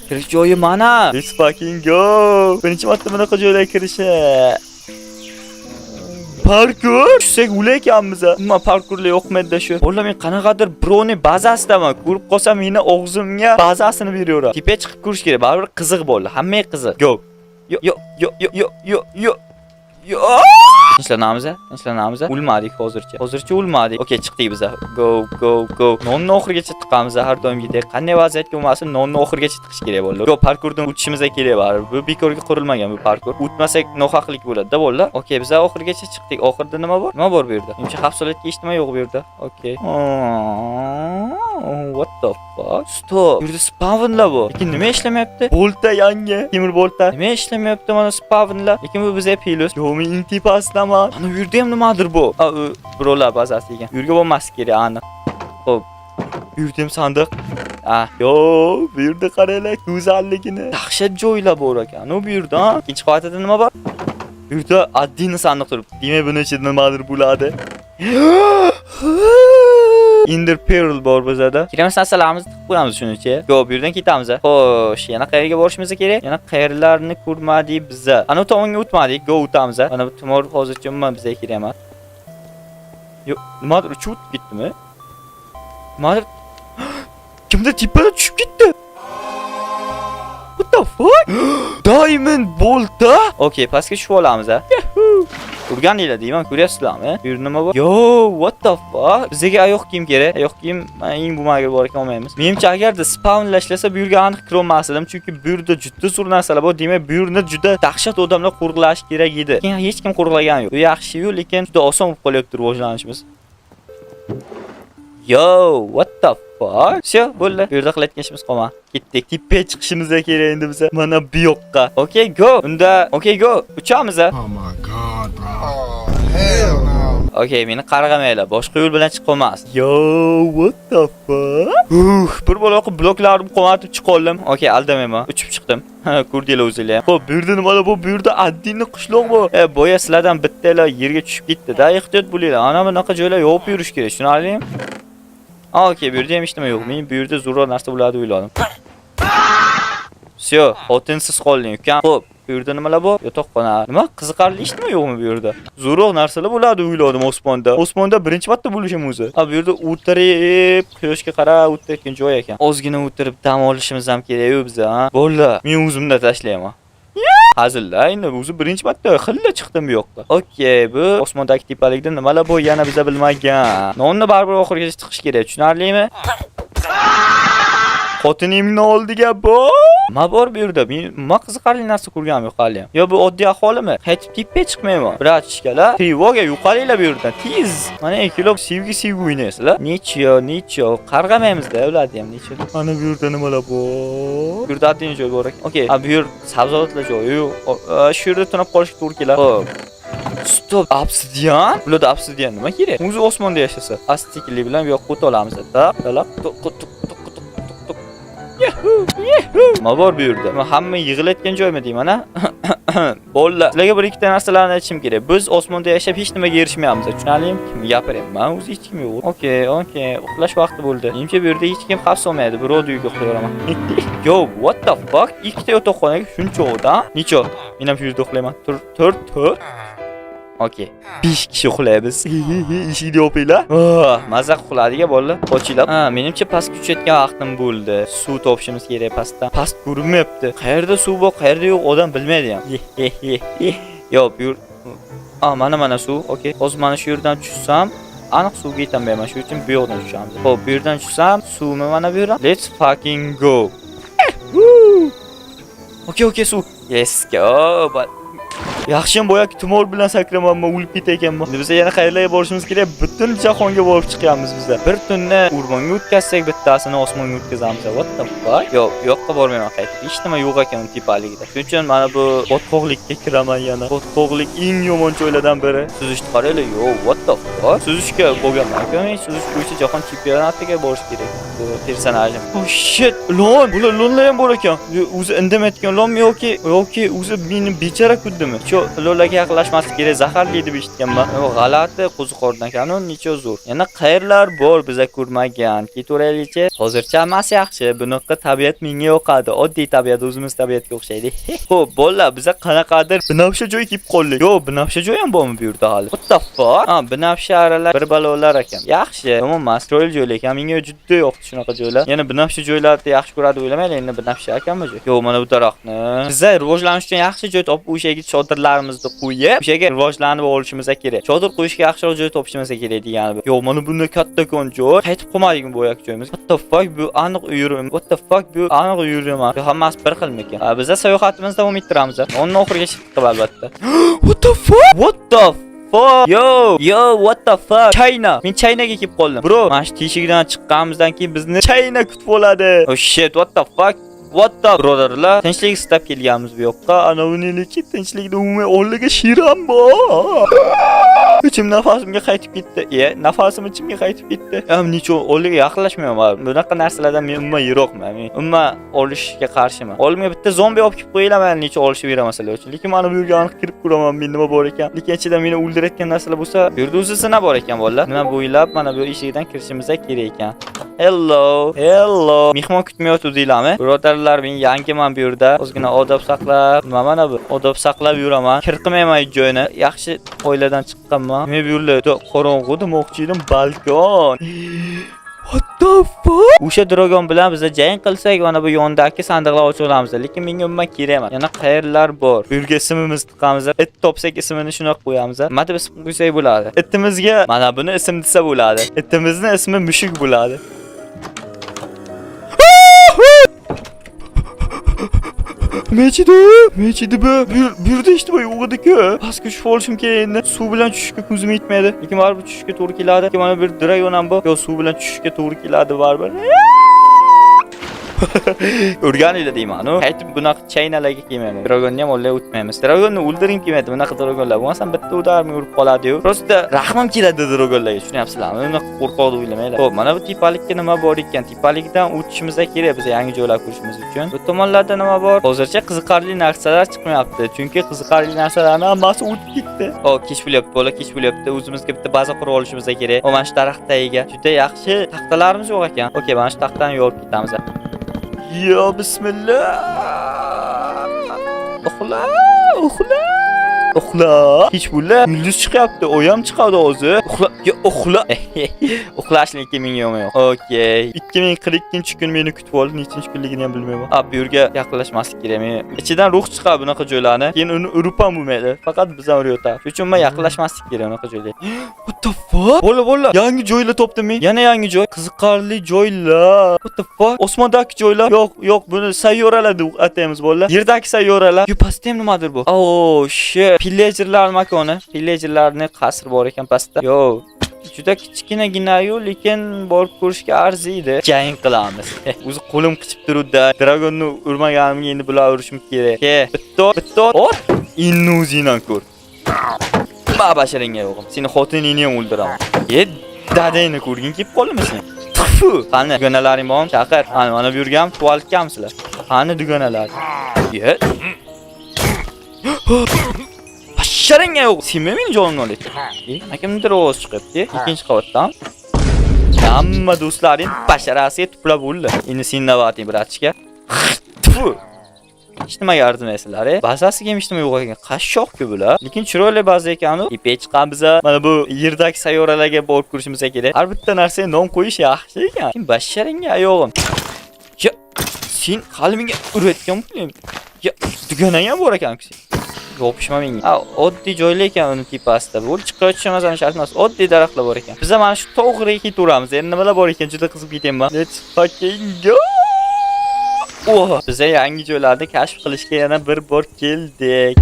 Kirish joyi mana. Let's fucking go. Birinchi marta bunaqa joylarga kirishi. Parkur. Tushsak o'lar. Nima, parkurlar yo'qmidi shu? O'g'lim, men qanaqadir birovning bazasidaman. Ko'rib qolsam, meni og'zimga bazasini beraveradi. Tepaga chiqib ko'rish kerak. Baribir qiziq bo'ldi. Hammaga qiziq. Go. Yo yo yo yo yo yo yo. Yo! Tinchlanamiz, tinchlanamiz. O'lmadik hozircha. Hozircha o'lmadik. Okey, chiqdik biz. Go, go, go. Nonni oxirigacha tiqamiz har doimgidek. Qanday vaziyatga bo'lmasin, nonni oxirigacha tiqish kerak bo'ldi. Go, parkurdan o'tishimiz kerak baribir. Bu bekorga qurilmagan bu parkur. O'tmasak nohaqlik bo'ladi-da, bo'ldi. Okey, biz oxirigacha chiqdik. Oxirida nima bor? Nima bor bu yerda? Menimcha, xavf soladigan hech nima yo'q bu yerda. Okey. What the fuck? Stop. Bu yerda spawnlar bor. Lekin nima ishlamayapti? Bolta yangi. Temir bolta. Nima ishlamayapti mana spawnlar? Lekin bu bizga plyus. Yo'q, men eng tepasidaman. Mana bu yerda ham nimadir bu. A, u birovlar bazasi ekan. Bu yerga bo'lmas kerak aniq. Xo'p. Bu yerda ham sandiq. Ah, yo, bu yerda qaranglar go'zalligini. Dahshat joylar bor ekan. U bu yerda, ha? Ikkinchi qavatida nima bor? Bu yerda oddiy sandiq turibdi. Demak, buni ichida nimadir bo'ladi. Ender Pearl bor bizada. Kerak narsalarimizni tiqib qo'yamiz shunicha. Yo'q, bu yerdan ketamiz. Xo'sh, yana qayerga borishimiz kerak? Yana qayerlarni ko'rmadik biza? Ana u tomonga o'tmadik, go, o'tamiz. Mana bu tumor hozircha umuman bizga kerak emas. Yo'q, nimadir uchib o'tib ketdimi? Nimadir kimdir tepada tushib ketdi. What the fuck? Diamond bolta? Okey, pastga tushib olamiz, a. Urganinglar deyman, ko'ryapsizlarmi? Bu yerda nima bor? Yo, what the fuck? Bizga oyoq kiyim kerak. Oyoq kiyim mana eng bo'lmagan bor ekan, olmaymiz. Menimcha, agarda spawnlar ishlasa, bu yerga aniq kirolmas edim, chunki bu yerda juda zo'r narsalar bor. Demak, bu yerni juda dahshat odamlar qo'riqlashi kerak edi. Lekin hech kim qo'riqlagani yo'q. Bu yaxshi-yu, lekin juda oson bo'lib qolyapti rivojlanishimiz. Yo, what the fuck? Всё, bo'ldi. Bu yerda qilayotgan ishimiz qolmadi. Ketdik. Tepaga chiqishimiz kerak endi biza. Mana bu yoqqa. Okay, go. Unda, okay, go. Uchamiz, a. Oh my God, bro. Oh, hell no. Okey, meni qarg'amanglar. Boshqa yo'l bilan chiqa olmas. Yo, what the fuck? Bir bola qilib bloklarni qomatib chiqa oldim. Okey, aldamayman. Uchib chiqdim. Ko'rdinglar o'zinglar ham. Xo'p, bu yerda nimalar bu? Bu yerda addini qishloq bu. E, boya sizlardan bittalar yerga tushib ketdi-da. Ehtiyot bo'linglar. Ana bunaqa joylar yopib yurish kerak. Tushunarlimi? Okey, bu yerda ham hech nima yo'q. Men bu yerda zo'rroq narsa bo'ladi o'yladim. Всё, xotinsiz qolding, ukam. Xo'p, bu yerda nimalar bor? Yotoqxona. Nima? Qiziqarli hech nima yo'qmi bu yerda? Zo'rroq narsalar bo'ladi o'yladim osmonda. Osmonda birinchi marta bo'lishim o'zi. Ha, bu yerda o'tirib, quyoshga qarab o'tirayotgan joy ekan. Ozgina o'tirib dam olishimiz ham kerak-ku biza, ha? Bo'ldi. Men o'zimda tashlayman. Hazillar, endi o'zi birinchi marta xilla chiqdim bu yoqqa. Okey, bu osmondagi tepalikda nimalar bor yana biza bilmagan. Nonni baribir oxirigacha chiqish kerak, tushunarlimi? Xotinimni oldiga bu. Nima bor bu yerda? Men nima qiziqarli narsa ko'rganim yo'q hali ham. Yo, bu oddiy aholimi? Qaytib tepaga chiqmayman. Братишка lar, тревога, yo'qolinglar bu yerdan. Tez. Mana ikkilab sevgi sevgi o'ynaysizlar. Ничё, ничё, qarg'amaymizda ularni ham, ничё. Mana bu yerda nimalar bor? Bu yerda oddiy joy bor ekan. Okey, ha, bu yer sabzavotlar joyi. Yo'q, shu yerda tunab qolishga to'g'ri keladi. Xo'p. Stop, obsidian? Bularda obsidian nima kerak? O'zi osmonda yashasa. Asta-sekinlik bilan bu yoqqa o'ta olamiz. Так, talab. Tuq tuq tuq tuq tuq tuq. Yahoo! Yahoo! Nima bor bu yerda? Nima, hamma yig'ilayotgan joymi deyman, a? Bolalar, sizlarga bir ikkita narsalarni aytishim kerak. Biz osmonda yashab hech nimaga erishmayapmiz. Tushunarlimi? Kim gapiryapman? O'zi hech kim yo'q. Okey. Uxlash vaqti bo'ldi. Menimcha, bu yerda hech kim xavf solmaydi. Birovni uyiga uxlayveraman. Yo, what the fuck? Ikkita yotoqxonaga shuncha odam? Ничё. Men ham shu yerda uxlayman. Tur, tur, tur. Okey. 5 kishi uxlaymiz. Eshikni yopinglar. Oh, maza qilib uxladik, bolalar. Qochinglar. Ha, menimcha, pastga tushayotgan vaqtim bo'ldi. Suv topishimiz kerak pastdan. Past ko'rinmayapti. Qayerda suv bor, qayerda yo'q, odam bilmaydi ham. Yo'q, bu yer. A, mana mana suv. Okey. Hozir mana shu yerdan tushsam, aniq suvga yetolmayman. Shuning uchun bu yoqdan tushamiz. Xo'p, bu yerdan tushsam, suvmi mana bu yerdan? Let's fucking go. Okey, suv. Yes, go. But yaxshiyam boyagi tumor bilan sakramanman, o'lib ketayotganman. Endi biz yana qayerlarga borishimiz kerak? Butun jahonga borib chiqyapmiz bizlar. Bir tunni o'rmonga o'tkazsak, bittasini osmonga o'tkazamiz. What the fuck? Yo'q, bu yoqqa bormayman qaytib. Hech nima yo'q ekan uni tepaligida. Shuning uchun mana bu botqoqlikka kiraman yana. Botqoqlik eng yomon joylardan biri. Suzishni qaranglar. Yo'q, what the fuck? Suzishga bo'lganman-ku. Men suzish bo'yicha jahon chempionatiga borish kerak. Bu personajim. Oh shit, ilon. Bular ilonlar ham bor ekan. O'zi indamayotgan ilonmi yoki o'zi meni bechara kutdimi? Ничё, ilonlarga yaqinlashmaslik kerak, zaharli deb eshitganman. U g'alati qo'ziqorin ekan, u ничё zo'r. Yana qayerlar bor biza ko'rmagan. Ketaveraylikchi. Hozircha hammasi yaxshi. Bunaqa tabiat menga yoqadi. Oddiy tabiat o'zimiz tabiatga o'xshaydi. Xo'p, bolalar, biza qanaqadir binafsha joy kelib qoldik. Yo'q, binafsha joy ham bormi bu yerda hali? What the fuck? Ha, binafsha aralar bir balolar ekan. Yaxshi, yomon emas. Chiroyli joylar ekan. Menga juda yoqdi shunaqa joylar. Yana binafsha joylarni yaxshi ko'radi o'ylamaylar, endi binafsha ekanmi joy? Yo'q, mana bu daraxtni. Biza rivojlanish uchun yaxshi joy topib, o'sha yerga chodirlarimizni qo'yib, o'sha yerga rivojlanib olishimiz kerak. Chodir qo'yishga yaxshiroq joy topishimiz kerak degani bu. Yo'q, mana bunday kattakon joy. Qaytib qolmadikmi bu yoq joyimiz? What the fuck, bu aniq uyurim. What the fuck, bu aniq uyurim. Hammasi bir xilmikan? Biza sayohatimizni davom ettiramiz. Uni oxirigacha qilib albatta. What the fuck? What the fuck? Yo, yo, what the fuck? China. Men Chinaga kelib qoldim. Bro, mana shu teshigidan chiqqanimizdan keyin bizni China kutib oladi. Oh shit, what the fuck? What the, birodarlar, tinchlik istab kelganmiz bu yoqqa. Ana uni tinchlikni umumiy o'rniga shiram bor. Ichim nafasimga qaytib ketdi. E, nafasim ichimga qaytib ketdi. Ham ничё o'liga yaqinlashmayman. Bunaqa narsalardan men umuman yiroqman. Men umuman olishga qarshiman. Oldimga bitta zombi olib kelib qo'yinglar, man ничё olishib beraman sizlar uchun. Lekin mana bu yerga aniq kirib ko'raman, men nima bor ekan. Lekin ichida meni o'ldirayotgan narsalar bo'lsa, bu yerda o'zi nima bor ekan, bolalar? Nima bo'ylab mana bu eshigidan kirishimiz kerak ekan. Hello, hello. Mehmon kutmayotgandinglarmi? Birodarlar, men yangiman bu yerda. Ozgina odob saqlab, nima mana bu? Odob saqlab yuraman. Kir qilmayman hech joyini. Yaxshi oiladan chiqqanman. Men bu yerda qorong'u demoqchi edim, balkon. What the fuck? O'sha dragon bilan biz jang qilsak, mana bu yondagi sandiqlar ochib olamiz. Lekin menga umuman kerak emas. Yana qayerlar bor? Bu yerga ismimizni tiqamiz. It topsak, ismini shunaqa qo'yamiz. Nima deb ism qo'ysak bo'ladi? Itimizga mana buni ism desa bo'ladi. Itimizni ismi mushuk bo'ladi. Mechidi, mechidi bu. Bu yerda hech nima yo'q edi-ku. Pastga tushib olishim kerak endi. Suv bilan tushishga ko'zim yetmaydi. Lekin baribir tushishga to'g'ri keladi. Lekin mana bir dragon ham bor. Yo, suv bilan tushishga to'g'ri keladi baribir. O'rganinglar deyman. U qaytib bunaqa chaynalarga kelmayman. Dragonni ham olay o'tmaymiz. Dragonni o'ldirgim kelmaydi. Bunaqa dragonlar bo'lmasam bitta удар ga urib qoladi-yu. Просто rahmim keladi dragonlarga, tushunyapsizlarmi? Unaqa qo'rqoq deb o'ylamanglar. Xo'p, mana bu tepalikka nima bor ekan? Tepalikdan o'tishimiz kerak biz yangi joylar ko'rishimiz uchun. Bu tomonlarda nima bor? Hozircha qiziqarli narsalar chiqmayapti. Chunki qiziqarli narsalarning hammasi o'tib ketdi. Hop, kech bo'lyapti, bola, kech bo'lyapti. O'zimizga bitta baza qurib olishimiz kerak. O, mana shu daraxt tagiga. Juda yaxshi taxtalarimiz yo'q ekan. Okey, mana shu taxtani yorib ketamiz. Yo, bismillah. Uxla, uxla. Uxla. Hech bulla. Yulduz chiqyapti. Oyam chiqadi hozir. Uxla, yo, uxla. Uxlashni 2000 yo'q yo'q. Okey. 2042-kun meni kutib oldi. Nechinchi kunligini ham bilmayman. A, bu yerga yaqinlashmaslik kerak. Men ichidan ruh chiqadi bunaqa joylarni. Keyin uni urib ham bo'lmaydi. Faqat biz ham urib. Shuning uchun men yaqinlashmaslik kerak unaqa joylarga. What the fuck? Bo'la, bo'la. Yangi joylar topdim men. Yana yangi joy. Qiziqarli joylar. What the fuck? Osmondagi joylar. Yo'q, yo'q, buni sayyoralar deb ataymiz, bolalar. Yerdagi sayyoralar. Yo, pastda ham nimadir bu? Oh, shit. Pillagerlar makoni. Pillagerlarning qasri bor ekan pastda. Yo, juda kichkinagina-yu, lekin borib ko'rishga arziydi. Jang qilamiz. O'zi qo'lim qichib turuvdi. Dragonni urmaganimga endi bular urishim kerak. Ke, bitta, bitta. Ot, inni o'zingdan ko'r. Ma basharingga yo'g'im. Seni xotiningni ham o'ldiraman. E, dadangni ko'rging kelib qoldimi sen? Tfu! Qani, dugonalaring bormi? Chaqir. Qani, mana bu yerga ham tualetgamisizlar? Qani dugonalar? Ye. Basharingga yo'q. Senmi meni jonimni olyapti? E, kimnidir ovoz chiqyapti. Ikkinchi qavatdan. Hamma do'stlaring basharasiga tuplab bo'ldi. Endi sen navbating, братишка. Tfu! Hech nimaga arzimaysizlar, e? Bazasiga ham hech nima yo'q ekan. Qashshoq-ku bular. Lekin chiroyli baza ekan u. Tepaga chiqamiz. Mana bu yerdagi sayyoralarga borib ko'rishimiz kerak. Har bitta narsaga nom qo'yish yaxshi ekan. Sen basharingga oyog'im. Ya, sen hali menga urayotgan bo'ling. Ya, dugonang ham bor ekan-ku sen. Yopishma menga. Ha, oddiy joylar ekan uni tepasida. Bu chiqayotgan emas, shart emas. Oddiy daraxtlar bor ekan. Biz mana shu to'g'ri ketaveramiz. Endi nimalar bor ekan, juda qizib ketyapman. Let's fucking go! Oh, biza yangi joylarni kashf qilishga yana bir bor keldik.